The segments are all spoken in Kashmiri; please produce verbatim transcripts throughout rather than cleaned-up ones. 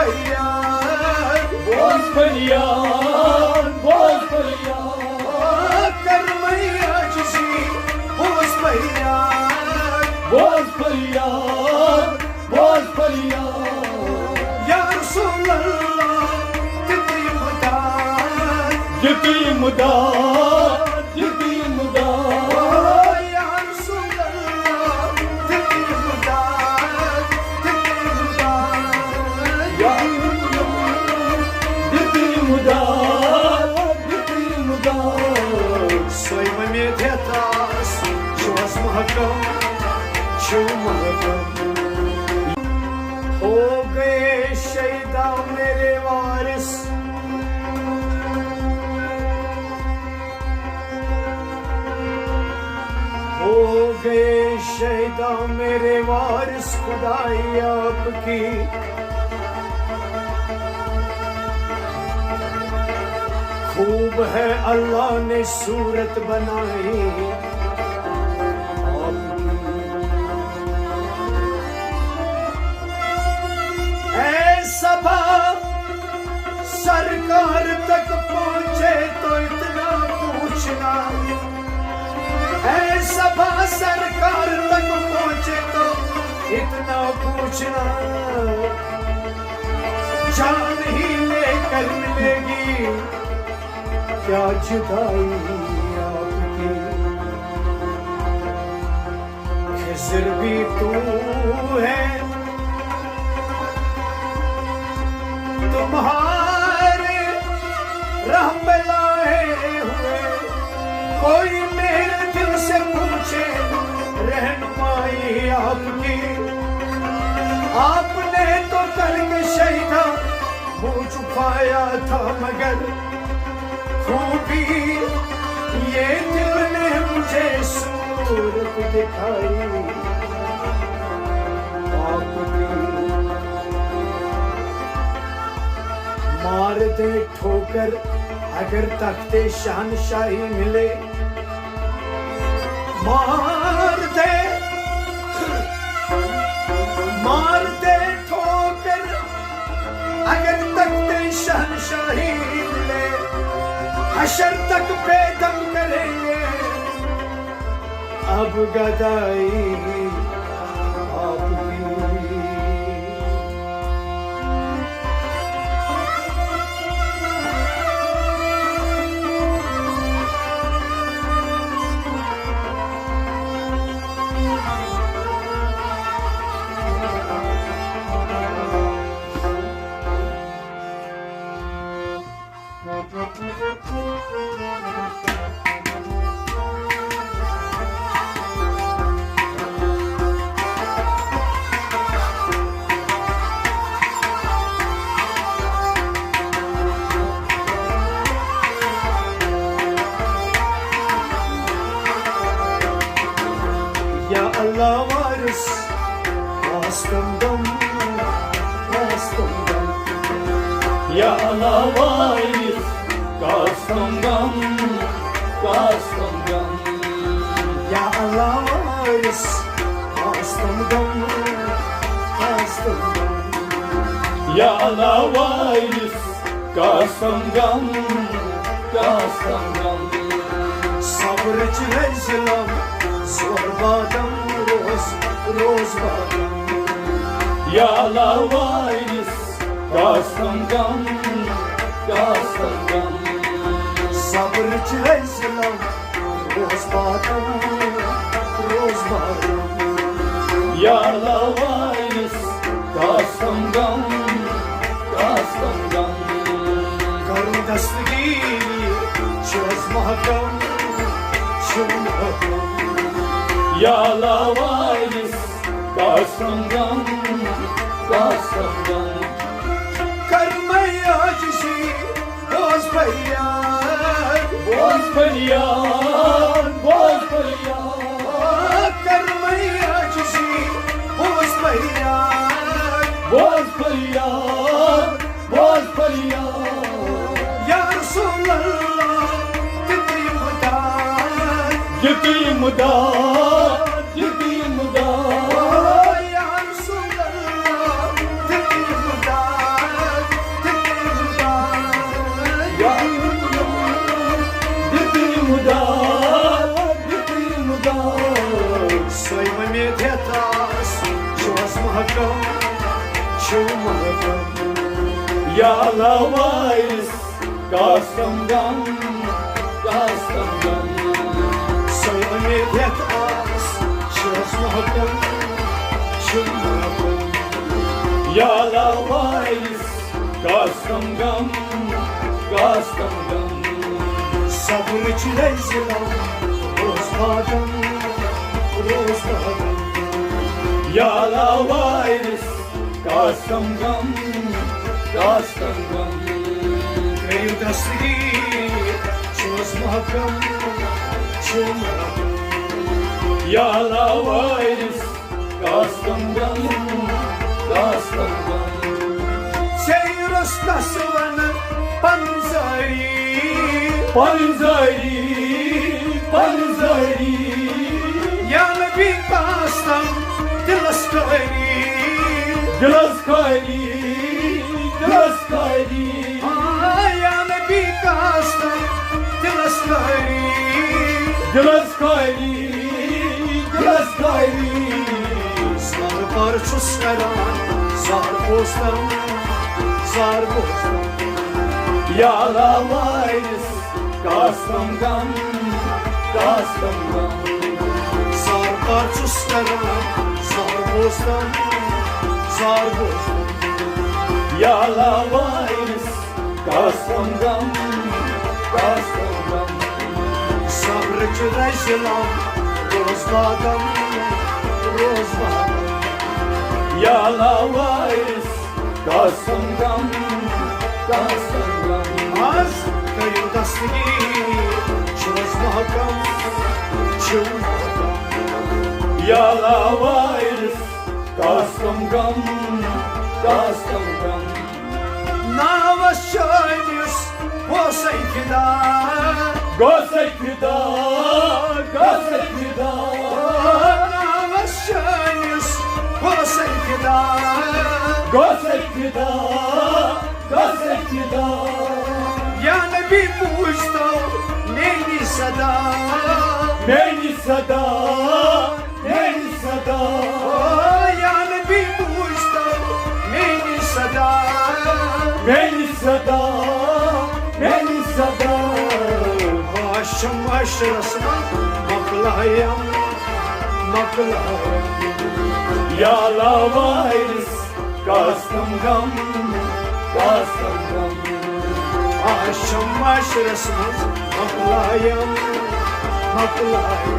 فریاد، بوز فریاد، بوز فریاد۔ کر مےٚ عاجزی، بوز فریاد۔ بوز فریاد، بوز فریاد۔ یا رسول اللہ، دِتہٕ یہِ مدد۔ دِتہٕ یہِ مدد، دِتہٕ یہِ مدد۔ او یا رسول اللہ، دِتہٕ یہِ مدد، دِتہٕ یہِ مدد۔ یا رسول اللہ، دِتہٕ یہِ مدد، دِتہٕ یہِ مدد۔ سوے وۄمید ہیتھ آس، چھُ آس محکم، چھُ محکم۔ ہو گئے شیدا میرے وارث، ہو گئے شیدا میرے وارث خدائی آپ کی۔ خوب ہے اللہ نے صورت بنائی آپ کی۔ اے صبا، سرکار تک پہنچے تو اتنا پوچھنا، اے صبا، سرکار تک پہنچے تو اتنا پوچھنا، جان ہی لے کر ملے گی کیا جدائی آپ کی۔ خضر بھی تو ہے، تمہارے رحم لائے ہوئے، کوئی میرے دل سے پوچھے رہنمائی آپ کی۔ آپ نے تو کر کے شیدا منہ چھپایا تھا، مگر خوبی یہ دل نے مجھے صورت دکھائی آپ کی۔ مار دے ٹھوکر اگر تخت شہنشاہی ملے، مار دے، مار دے ٹھوکر اگر تخت شہنشاہی ملے، حشر تک پہ دم کریں گے اب گدائی آپ کی۔ یا اللہ وارث، کاستم غم، کاستم غم۔ یا اللہ وارث، کاستم غم، کاستم غم۔ یا اللہ وارث، کاستم غم، کاستم غم۔ یا اللہ وارث، کاستم غم، کاستم غم۔ صبرٕچ لٔج ظلم، زور بادم روز، روز بادم۔ یا اللہ وارث، کاستم غم، کاستم غم۔ صبرٕچ لٔج ظلم، روز بادم، روز بادم۔ یا اللہ وارث، کاستم غم، کاستم غم۔ کرو دستگیری، چھُس محکم، چھُ محکم۔ یا اللہ وارث، کاستم غم، کاستم غم۔ کر مےٚ عاجزی، بوز فریاد، بوز فریاد، بوز فریاد۔ کر مےٚ عاجزی، بوز فریاد، بوز فریاد، بوز فریاد۔ یا رسول اللہ، دِتہٕ یہِ مدد، دِتہٕ یہِ مدد، دِتہٕ یہِ مدد۔ او یا رسول اللہ، دِتہٕ یہِ مدد، محکم، چھُ محکم۔ یا اللہ وارث، کاسکم غم، کاسکم غم۔ سلامت یتھ آس، چھُس محکم، چھُ محکم۔ یا اللہ وارث، کاسکم غم، کاسکم غم۔ صبرٕچ رزِ لم، روز بادم، روز بادم۔ یا اللہ وارث، کاسکم غم، کاسکم غم۔ کٔرِو دستگیر، چھُس محکم، چھُ محکم۔ یا اللہ وارث، کاسکم غم، کاسکم غم۔ ژے رستس ونہٕ پنٕنۍ زٲری۔ پنٕنۍ زٲری، پنٕنۍ زٲری۔ یا نبی کاسکم دلس خٲلی۔ دلس خٲلی، دلس خٲلی۔ آ، یا نبی کاسکم دلس خٲلی۔ دلس خٲلی، دلس خٲلی۔ زار بار چھُس کران، زار بوزتم، زار بوزتم۔ یا اللہ وارث، کاسکم غم، کاسکم غم۔ زار بار چھُس کران، زار بوزتم، زار بوزتم۔ یا اللہ وارث، کاسکم غم، کاسکم غم۔ صبرٕچ رزِ لم، روز بادم، روز بادم۔ یا اللہ وارث، کاسکم غم، کاسکم غم۔ آز کٔرِو دستگیر، چھُس محکم، چھُ محکم۔ یا اللہ وارث، کاسکم غم، کاسکم غم۔ ناوس چٲنِس گوسَے فدا۔ گوسَے فدا، گوسَے فدا۔ ناوس چٲنِس گوسَے فدا۔ گوسَے فدا، گوسَے فدا۔ یا نبی بوٗزتو میٛٲنی صدا۔ میٛٲنی صدا۔ میٛٲنی صدا۔ او یا نبی بوٗزتو میٛٲنی صدا۔ میٛٲنی صدا، میٛٲنی صدا۔ آز چھَم معاشرس منٛز مۄکلایم، مۄکلایم۔ یا اللہ وارث، کاسکم غم، کاسکم غم۔ آز چھَم معاشرس منٛز مۄکلایم، مۄکلایم۔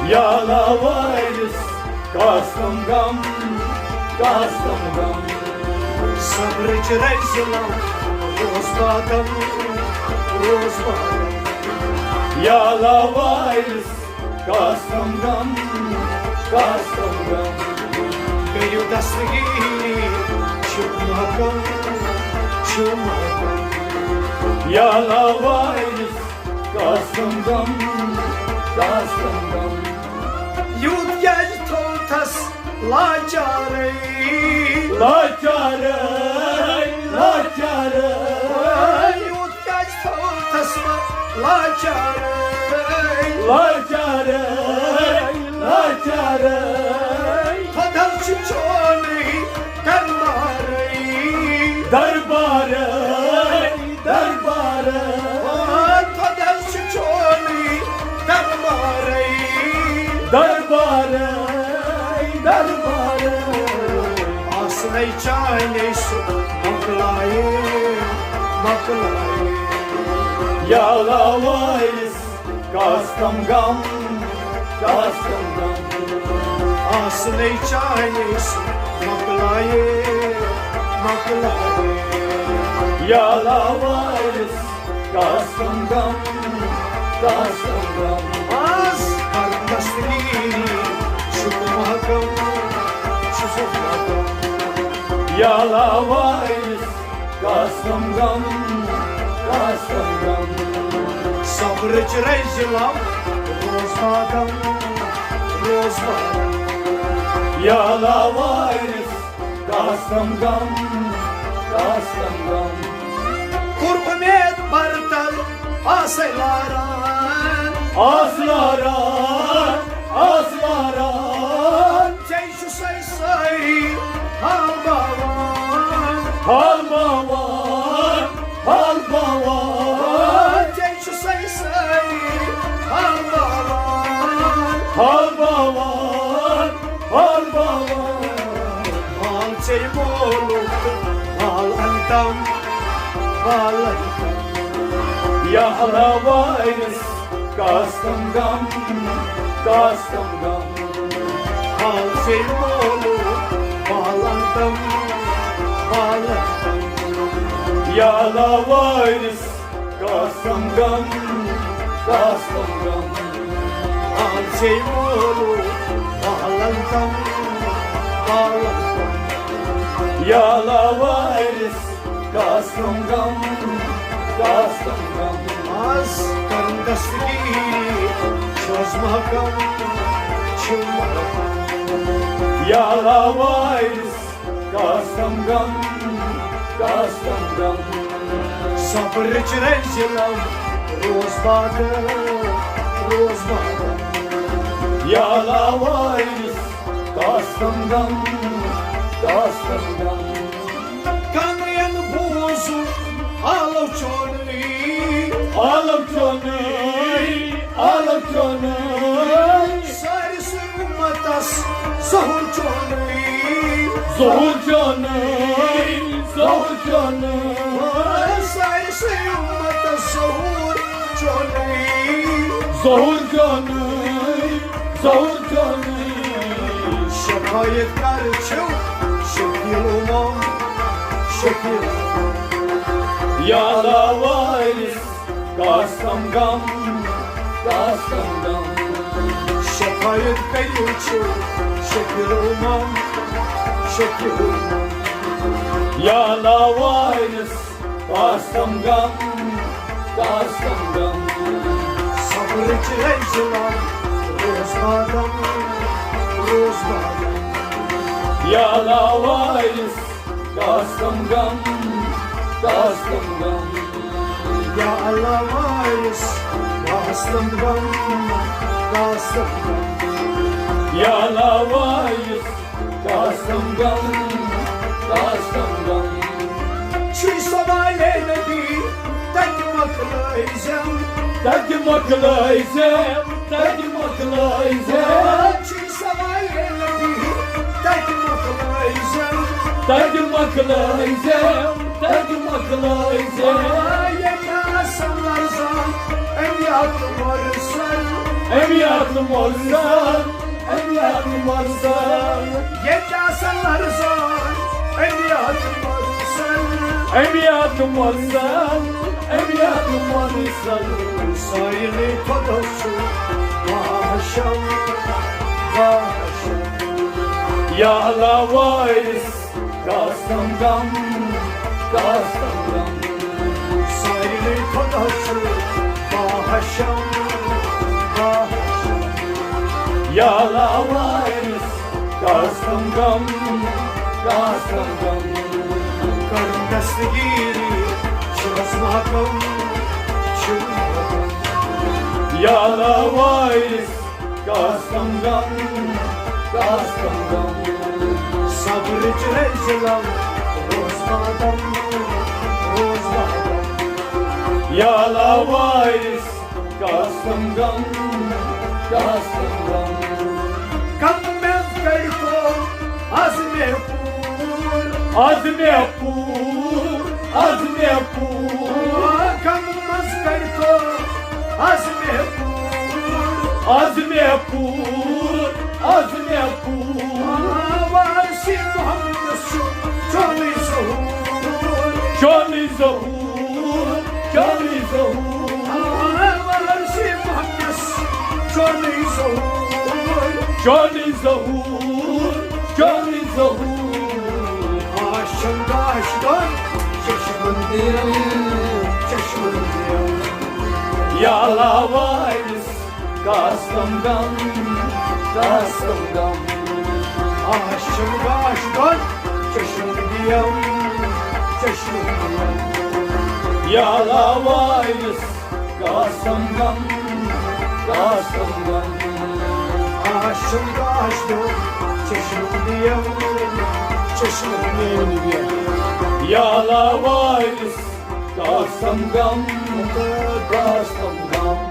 یا اللہ وارث، کاسکم غم، کاسکم غم۔ صبرٕچ رزِ لم، روز بادم، روز بادم۔ یا اللہ وارث، کاسکم غم، کاسکم غم۔ کٔرِو دستگیر، چھُ محکم، چھُ محکم۔ یا اللہ وارث، کاسکم غم، کاسکم غم۔ یوٗت کیٛازِ تھوٚوتھس لاچارے؟ لاچارے، لاچارے۔ یوٗت کیٛازِ تھوٚوتھس بہٕ لاچارے؟ لاچارے، لاچارے۔ خۄدا چھُ چونُے دربارے۔ دربارے، دربارے۔ آ، خۄدا چھُ چونُے دربارے۔ دربارے، دربارے۔ آسنے چانے سُہ مۄکلایے، مۄکلایے۔ یا اللہ وارث، کاسکم غم، کاسکم غم۔ آسنے چانے سُہ مۄکلایے، مۄکلایے۔ یا اللہ وارث، کاسکم غم، کاسکم غم۔ آز کر دستگیری، چھُکھ محکم، چھُکھ محکم۔ یا اللہ وارث، کاسکم غم، کاسکم غم۔ صبرٕچ رزِ لم، روز بادم، روز بادم۔ یا اللہ وارث، کاسکم غم، کاسکم غم۔ کوٚر اُمید برتر آسے لاران۔ آس لاران، آس لاران۔ ژے چھُسے سٲری مال ژےٚ مولوٗک، مال اندم، مال اندم۔ یا اللہ وارث، کاستم غم، کاستم غم۔ مال ژےٚ مولوٗک، مال اندم، مال اندم۔ یا اللہ وارث، کاستم غم، کاستم غم۔ مال ژےٚ مولوٗک، مال اندم، مال اندم۔ یا اللہ وارث، کاستم غم، کاستم غم۔ آز کرن دستگیری، چھُس محکم، چھُ محکم۔ یا اللہ وارث، کاستم غم، کاستم غم۔ صبرٕچ رنٛزِ لم، روز بعد، روز بعد۔ یا اللہ وارث، کاستم غم، کاستم غم۔ کانن بوزُن آلو چونُے، آلو چونُے، آلو چونُے۔ سٲرسٕے اُمتس ظہوٗر چونُے، ظہوٗر چونُے، ظہوٗر چونُے۔ سٲرسٕے اُمتس ظہوٗر چونُے، ظہوٗر چونُے، ظہوٗر چونُے۔ شفایت کر چھو شکیل امام، شکیل امام۔ یا اللہ وارث، کاستم غم، کاستم غم۔ شفایت کٔرِو چھِ شکیل امام، شکیل امام۔ یا اللہ وارث، کاستم غم، کاستم غم۔ صبرٕچ رنٛزِ لم، روز بعد، روز بعد۔ یا اللہ وارث، کاستم غم، کاستم غم۔ یا اللہ وارث، کاستم غم، کاستم غم۔ یا اللہ وارث، کاستم غم، کاستم غم۔ چھُے سوالے نبی، تتہِ مۄکلٲے زٮ۪م۔ تتہِ مۄکلٲے زٮ۪م، تتہِ مۄکلٲے زٮ۪م۔ چھُے سوالے نبی، تتہِ مۄکلٲے زٮ۪م۔ تتہِ مۄکلٲے زٮ۪م، تتہِ مۄکلٲے زٮ۪م۔ آ، ییٚتہِ آسن لرزان انبیاء تہٕ مرسل۔ انبیاء تہٕ مرسل، انبیاء تہٕ مرسل۔ ییٚتہِ آسن لرزان انبیاء تہٕ مرسل۔ انبیاء تہٕ مرسل، انبیاء تہٕ مرسل۔ سارنٕے خۄدا چھُ باہشم، باہشم۔ یا اللہ وارث، کاستم غم، کاستم غم۔ سارنٕے خۄدا چھُ باہشم، باہشم۔ یا اللہ وارث، کاستم غم، کاستم غم۔ کر دستگیری، چھُس محکم، چھُس محکم۔ یا اللہ وارث، کاستم غم، کاستم غم۔ صبرٕچ رنٛزِ لم، روز بعد، روز بعد۔ یا اللہ وارث، کاستم غم، کاستم غم۔ کم منٛز کٔڑۍ تو از مےٚ پوٗر۔ از مےٚ پوٗر، از مےٚ پوٗر۔ کم منٛز کٔڑۍ تو از مےٚ پوٗر۔ از مےٚ پوٗر، از مےٚ پوٗر۔ وارثِ محمدس چھُ چونُے ظہوٗر۔ چونُے ظہوٗر، چونُے ظہوٗر۔ وارثِ محمدس چونُے ظہوٗر۔ چونُے ظہوٗر، چونُے ظہوٗر۔ آز چھَم گاش دۄن چشمن دِیَم، چشمن دِیَم۔ یا اللہ وارث، کاستم غم، کاستم غم۔ آز چھَم گاش دۄن چشمن دِیَم، چشمن دِیَم۔ یا اللہ وارث، کاستم غم، کاستم غم۔ آز چھَم گاش دۄن چشمن دِیَم، چشمن دِیَم۔ یا اللہ وارث، کاستم غم، کاستم غم۔